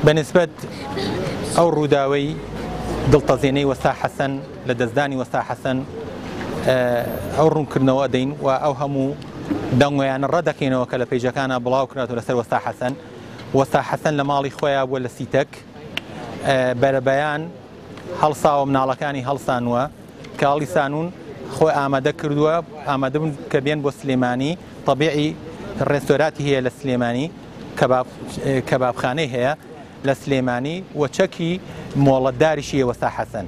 بە نسبەت ئەو ڕووداوەی دڵتەزێنەی وەستا حەسەن لە دەستدانی وەستا حەسەن ئەو ڕوونکردنەوە دەین و ئەو هەموو دەنگۆیانە ڕەدەکەینەوە کە لە پەیجەکانە بڵاو کراتەوە لەسەر وەستا حەسەن. وەستا حەسەن لە ماڵی خۆیان بووە لە سیتەک، بەرەبەیان هەڵساوە، مناڵەکانی هەڵسانووە، کە هەڵیسانون خۆی ئامادە کردووە، ئامادە بوون کە بێن بۆ سلێمانی. تەبیعی ڕێستۆراتی هەیە لە سلێمانی، کەبابخانەی هەیە لە سلێمانی و چەکی مۆڵەتداریشی هەیە وەستا حەسەن.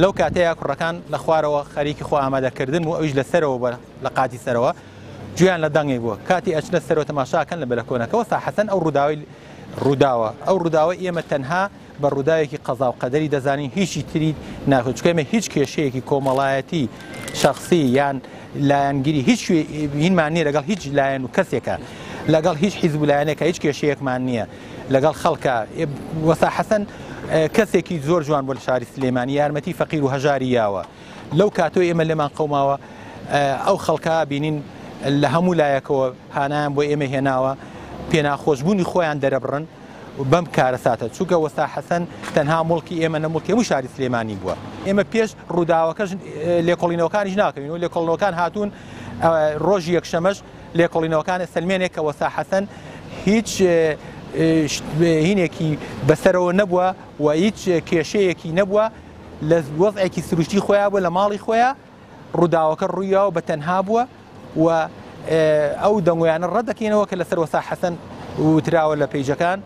لەو کاتەیە کوڕەکان لە خوارەوە خەریکی خۆ ئامادەکردن بوو، ئەویش لە سەرەوە بووە لە قاتی سەرەوە، گوێیان لە دەنگێک بووە. کاتی ئەچنە سەرەوە تەماشاکەن لە بەلەکۆنەکە وەستا حەسەن ئەو ڕووداوەی ڕووداوە. ئەو ڕووداوە ئێمە تەنها بە ڕووداوێکی قەزا و قەدەری دەزانین، هیچی تری ناکرێت، چونکە ئێمە هیچ کێشەیەکی کۆمەڵایەتی شەخسی یان لایەنگیری هیچ هینمان نییە لەگەڵ هیچ لایەن و کەسێکە، لەگەڵ هیچ حیزب و لایەنێکە هیچ کێشەیەکمان نییە لەگەڵ خەڵکە. وەستا حەسەن کەسێکی زۆر جوان بووە لە شاری سلێمانی، یارمەتی فەقیر و هەژاری یاوە. لەو کاتەوە ئێمە لێمان قەوماوە ئەو خەڵکە بینین لە هەموو لایەکەوە هانایان بۆ ئێمە هێناوە، پێناخۆشبوونی خۆیان دەرەبڕن بەم کارەساتە، چونکە وەستا حەسەن تەنها موڵکی ئێمە نە، موڵکی هەموو شاری سلێمانی بووە. ئێمە پێش ڕووداوەکەش لێکۆڵینەوەکانیش ناکەین و لێکۆڵینەوەکان هاتوون ڕۆژی یەکشەمەش لێکۆڵینەوەکان سەلمێنێک کە وەستا حەسەن هیچ هینێکی بەسەرەوە نەبووە و هیچ کێشەیەکی نەبووە، لە وەزعێکی سروشتی خۆیان بووە، لە ماڵی خۆیان ڕووداوەکە ڕوویاوە، بە تەنها بووە و ئەو دەنگۆیانە ڕەت دەکەینەوە کە لەسەر وەستا حەسەن وتراوە لە پەیجەکان.